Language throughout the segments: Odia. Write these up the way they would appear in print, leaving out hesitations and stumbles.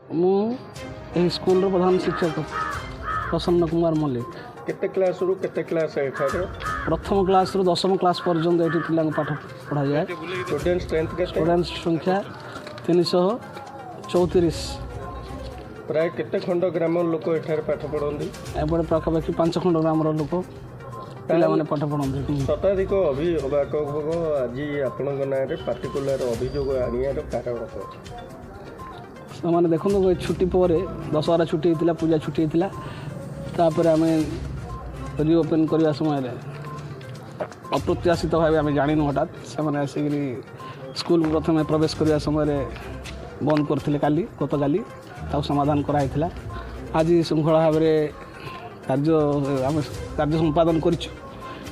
ମୁଁ ଏହି ସ୍କୁଲର ପ୍ରଧାନ ଶିକ୍ଷକ ପ୍ରସନ୍ନ କୁମାର ମଲ୍ଲିକ। କେତେ କ୍ଲାସ୍ରୁ କେତେ କ୍ଲାସ୍ ଏଠାରେ? ପ୍ରଥମ କ୍ଲାସ୍ରୁ ଦଶମ କ୍ଲାସ୍ ପର୍ଯ୍ୟନ୍ତ ଏଠି ପିଲାଙ୍କୁ ପାଠ ପଢ଼ାଯାଏ। ଷ୍ଟୁଡେଣ୍ଟ ଷ୍ଟ୍ରେନ୍ଥ କେତେ? ଷ୍ଟୁଡେଣ୍ଟ ସଂଖ୍ୟା 334। ପ୍ରାୟ କେତେ ଖଣ୍ଡ ଗ୍ରାମର ଲୋକ ଏଠାରେ ପାଠ ପଢ଼ନ୍ତି? ଏପଟେ ପାଖାପାଖି 5 ଖଣ୍ଡ ଗ୍ରାମର ଲୋକ ପିଲାମାନେ ପାଠ ପଢ଼ନ୍ତି। ଶତାଧିକ ଅଭିଭାବକ ଆଜି ଆପଣଙ୍କ ନାଁରେ ପାର୍ଟିକୁଲାର ଅଭିଯୋଗ ଆଣିବାର କାରଣ କ'ଣ? ସେମାନେ ଦେଖନ୍ତୁ, ଏ ଛୁଟି ପରେ, ଦଶହରା ଛୁଟି ହେଇଥିଲା, ପୂଜା ଛୁଟି ହେଇଥିଲା, ତାପରେ ଆମେ ରିଓପେନ୍ କରିବା ସମୟରେ ଅପ୍ରତ୍ୟାଶିତ ଭାବେ, ଆମେ ଜାଣିନୁ, ହଠାତ୍ ସେମାନେ ଆସିକିରି ସ୍କୁଲ ପ୍ରଥମେ ପ୍ରବେଶ କରିବା ସମୟରେ ବନ୍ଦ କରିଥିଲେ କାଲି, ଗତକାଲି। ତାକୁ ସମାଧାନ କରାହେଇଥିଲା। ଆଜି ଶୃଙ୍ଖଳା ଭାବରେ କାର୍ଯ୍ୟ ଆମେ କାର୍ଯ୍ୟ ସମ୍ପାଦନ କରିଛୁ।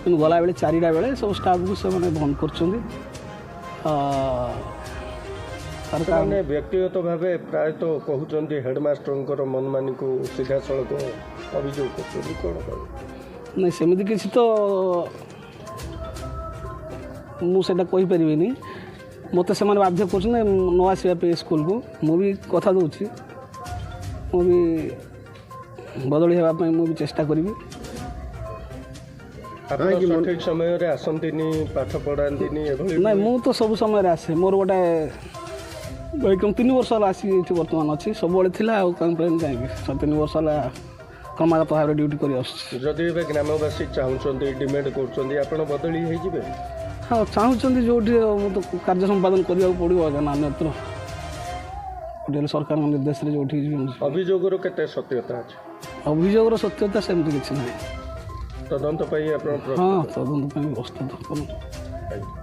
କିନ୍ତୁ ଗଲାବେଳେ 4ଟା ବେଳେ ସବୁ ଷ୍ଟାଫ୍କୁ ସେମାନେ ବନ୍ଦ କରୁଛନ୍ତି। ତାର କାରଣ ସେମାନେ ବ୍ୟକ୍ତିଗତ ଭାବେ ପ୍ରାୟତଃ କହୁଛନ୍ତି, ହେଡ଼ମାଷ୍ଟରଙ୍କର ମନମାନିକୁ ସିଧାସଳଖ ଅଭିଯୋଗ କରୁଛନ୍ତି। କ'ଣ କହିବେ? ନାଇଁ, ସେମିତି କିଛି ତ ମୁଁ ସେଇଟା କହିପାରିବିନି। ମୋତେ ସେମାନେ ବାଧ୍ୟ କରୁଛନ୍ତି ନ ଆସିବା ପାଇଁ ସ୍କୁଲକୁ। ମୁଁ ବି କଥା ଦେଉଛି, ମୁଁ ବି ବଦଳି ହେବା ପାଇଁ ମୁଁ ବି ଚେଷ୍ଟା କରିବି। ଆପଣ ସଠିକ୍ ସମୟରେ ଆସନ୍ତିନି, ପାଠ ପଢ଼ାନ୍ତିନି, ଏଭଳି? ନାଇଁ, ମୁଁ ତ ସବୁ ସମୟରେ ଆସେ। ମୋର ଗୋଟେ 3 ବର୍ଷ ହେଲା ଆସିକି ଏଠି ବର୍ତ୍ତମାନ ଅଛି। ସବୁବେଳେ ଥିଲା, ଆଉ କମ୍ପ୍ଲେନ୍ କାହିଁକି? 3 ବର୍ଷ ହେଲା କ୍ରମାଗତ ଭାବରେ ଡ୍ୟୁଟି କରି ଆସୁଛି। ଯଦି ଏବେ ଗ୍ରାମବାସୀ ଚାହୁଁଛନ୍ତି, ଡିମାଣ୍ଡ କରୁଛନ୍ତି, ଆପଣ ବଦଳି ହେଇଯିବେ? ହଁ, ଚାହୁଁଛନ୍ତି ଯେଉଁଠି, ମୁଁ ତ କାର୍ଯ୍ୟ ସମ୍ପାଦନ କରିବାକୁ ପଡ଼ିବ ନା ଅନ୍ୟତ୍ର। ଗୋଟେ ହେଲେ ସରକାରଙ୍କ ନିର୍ଦ୍ଦେଶରେ ଯେଉଁଠି ଯିବି ମୁଁ ଯିବି। ଅଭିଯୋଗର କେତେ ସତ୍ୟତା ଅଛି? ଅଭିଯୋଗର ସତ୍ୟତା ସେମିତି କିଛି ନାହିଁ। ତଦନ୍ତ ପାଇଁ ଆପଣ ହଁ, ତଦନ୍ତ ପାଇଁ ପ୍ରସ୍ତୁତ କରନ୍ତୁ। ପ୍ରସ୍ତୁତ?